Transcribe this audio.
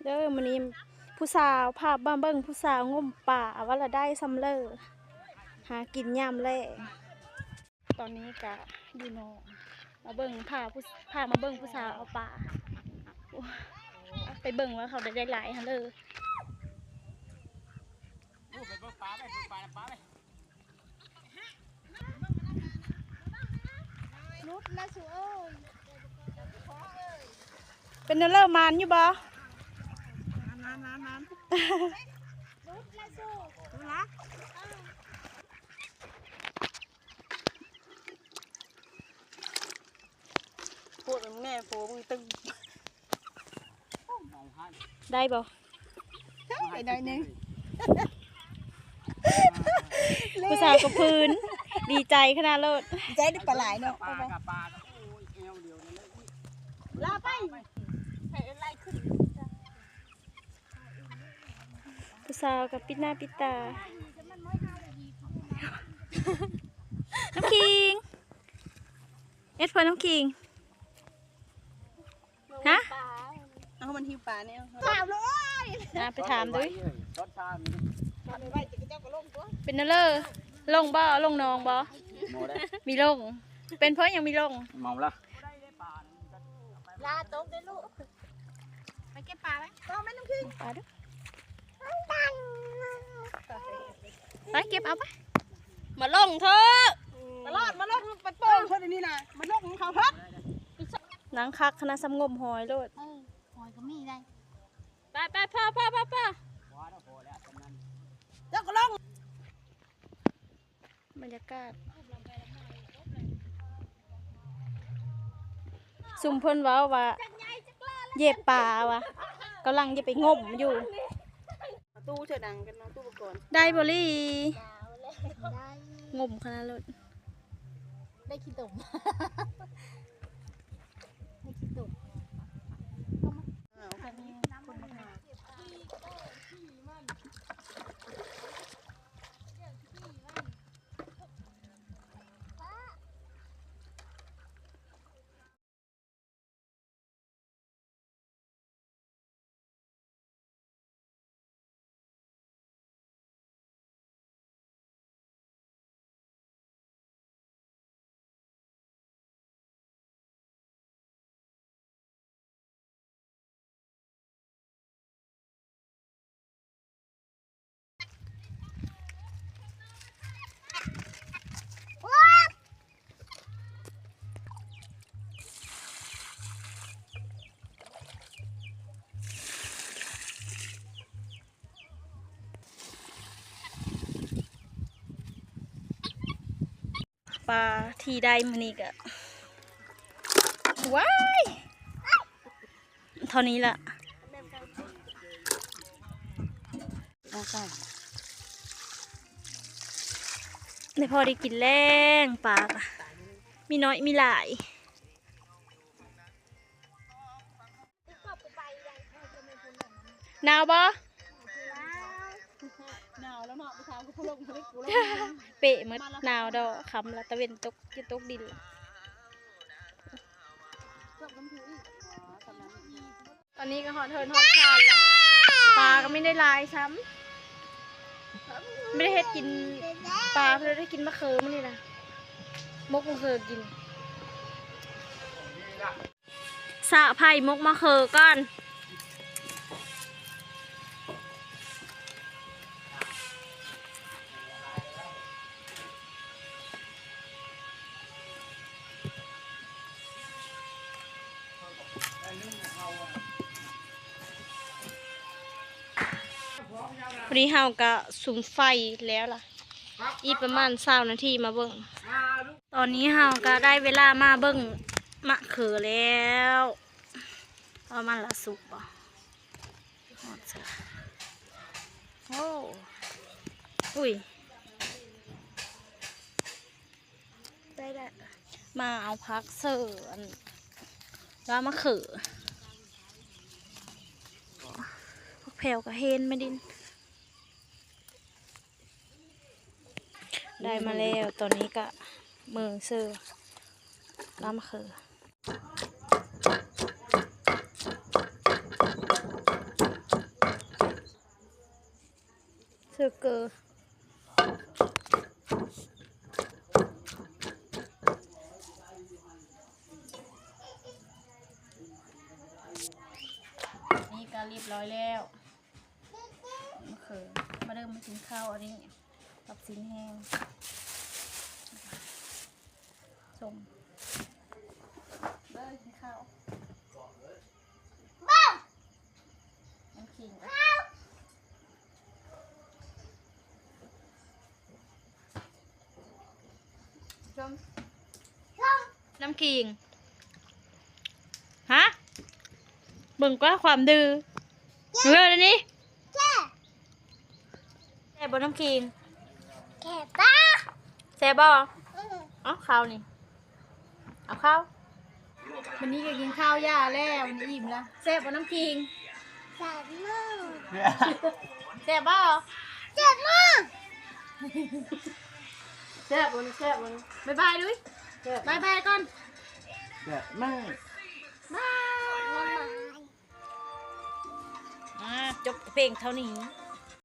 ເດີ ມື້ນີ້ຜູ້ສາວພາມາເບິ່ງຜູ້ສາວງົມປາ ວ່າລະໄດ້ຊ່ຳເລີ ຫາກິນຍາມແລງ. ຕອນນີ້ກະຢູ່ໜອງ ມາເບິ່ງ ພາຜູ້ ພາມາເບິ່ງຜູ້ສາວເອົາປາ. ໂອ້ ໄປເບິ່ງວ່າເຂົາໄດ້ຫຼາຍຫັ້ນເລີ. ຫຼຸດລະສູເອີຍ. ເປັນແນວເລີ ໝານຢູ່ບໍ່? ໝານໆໆໆ. ຫຼຸດລະສູ ຫຼຸດລະ. ໂພດແມ່ ໂພ ມຶງຕຶງ ໄດ້ບໍ່? ໄດ້ໜ້ອຍໜຶ່ງ. ຜູ້ສາວກໍພື້ນ ດີໃຈຂະໜາດໂລດ. ດີໃຈໄດ້ປາຫຼາຍເນາະ. ປາ ປາ ປາ ໂອ້ຍ ແອວດຽວນີ້ແຫຼະ. ລາໄປ ໃຫ້ໄລ່ຂຶ້ນ. ຜູ້ສາວກໍປິດໜ້າປິດຕາ. ນ້ຳຄິງ ເຮັດເພື່ອນ້ຳຄິງ. ຮະ? ເອົາ ມັນຫິວປາແນວ ຖາມເລີຍ. ອ່າ ໄປຖາມດູ. ເປັນແນວເລີ ລົງບໍ່? ລົງໜອງບໍ່? ບໍ່ໄດ້ ມີລົງ. ເປັນເພາະຫຍັງມີລົງ? ເມົາລະ. ລາຕົກເດ້ລູກ. ໄປເກັບປາໄປ. ຕ້ອງແມ່ນນ້ຳພິງ ປາເດີ້. ໄປເກັບເອົາໄປ. ມາລົງເຖາະ ມາລອດ ມາລອດ ໄປໂປ່ງເພິ່ນອັນນີ້ນະ ມາລົງເຂົາເພິ່ນ. ນັ່ງຄັກຂະໜາດ ສ່ຳງົມຫອຍໂລດ. ເອີ ຫອຍກໍມີໄດ໋. ໄປໆ ພໍໆໆ ເຈົ້າກໍລົງ. ບັນຍາກາດ ຊຸມເພິ່ນເວົ້າວ່າ ເຢັບປາວ່າ ກຳລັງຈະໄປງົມຢູ່. ຕູ້ເທື່ອດັງກັນເນາະ ຕູ້ປະກອນ ໄດ້ບໍ່ລີ? ໄດ້ ງົມຂະໜາດໂລດ. ໄດ້ຂີ້ຕົມ ໄດ້ຂີ້ຕົມ. ປາທີ່ໄດ້ມື້ນີ້ກະ ວ້າຍ ເທົ່ານີ້ລະ ໄດ້ພໍໄດ້ກິນແລງ. ປາກະມີນ້ອຍມີຫຼາຍ. ໜາວບໍ່? ໜາວແລ້ວເນາະ ໄປຖາມຜູ້ລົງຜູ້ເລັກຜູ້ລົງ ເປະໝົດ. ໜາວດອກ ຄ່ຳລະ ຕາເວັນຕົກ ຈະຕົກດິນລະ. ຕອນນີ້ກໍຮອດເຮືອນຮອດຊານລະ ປາກໍບໍ່ໄດ້ຫຼາຍຊ້ຳ ບໍ່ໄດ້ເຮັດກິນປາ ເພິ່ນໄດ້ກິນມະເຂືອມື້ນີ້ນະ ໝົກມະເຂືອກິນ. ສະໄພ້ໝົກມະເຂືອກ່ອນ. ພໍດີເຮົາກະສຸມໄຟແລ້ວລະ ອີກປະມານຊາວນາທີມາເບິ່ງ. ຕອນນີ້ເຮົາກະໄດ້ເວລາມາເບິ່ງມະເຂືອແລ້ວ ວ່າມັນລະສຸກບໍ່. ຮອດຊະ ໂອ້ ອຸ້ຍ ໄດ້ລະ ມາເອົາຜັກເສີ ອັນ ລາມະເຂືອ ຜັກແພວກະເຫັນມາດິນ. ໄດ້ມາແລ້ວ ຕອນນີ້ກະເມືອງເຊີລາມະເຂືອ. ເກີ ນີ້ກໍຮຽບຮ້ອຍແລ້ວ ມະເຂືອ ມາເດີມາກິນເຂົ້າ ອັນນີ້ ກັບຊີ້ນແຫ້ງ ສົ້ມ ເດີ ກິນເຂົ້າ ນ້ຳຂິງ ສົ້ມ ນ້ຳຂິງ ຮະ ເບິ່ງກວ່າຄວາມດື້ ເອີ ນີ້ ແຊບ ແຊບບໍ່ນ້ຳຂິງ? ແຊບປະ? ແຊບບໍ່? ອືມ ເອົາເຂົ້ານີ້ ເອົາເຂົ້າ ວັນນີ້ກໍກິນເຂົ້າຢ່າແລ້ວ ວັນນີ້ອີ່ມແລ້ວ ແຊບບໍ່ນ້ຳຂິງ? ແຊບມາກ ແຊບບໍ່? ແຊບມາກ ແຊບບໍ່? ແຊບບໍ່? ບາຍບາຍດຸຍ ບາຍບາຍກ່ອນ ແຊບມາກ ບາຍ ອ່າ ຈົບແຕ່ພຽງເທົ່ານີ້.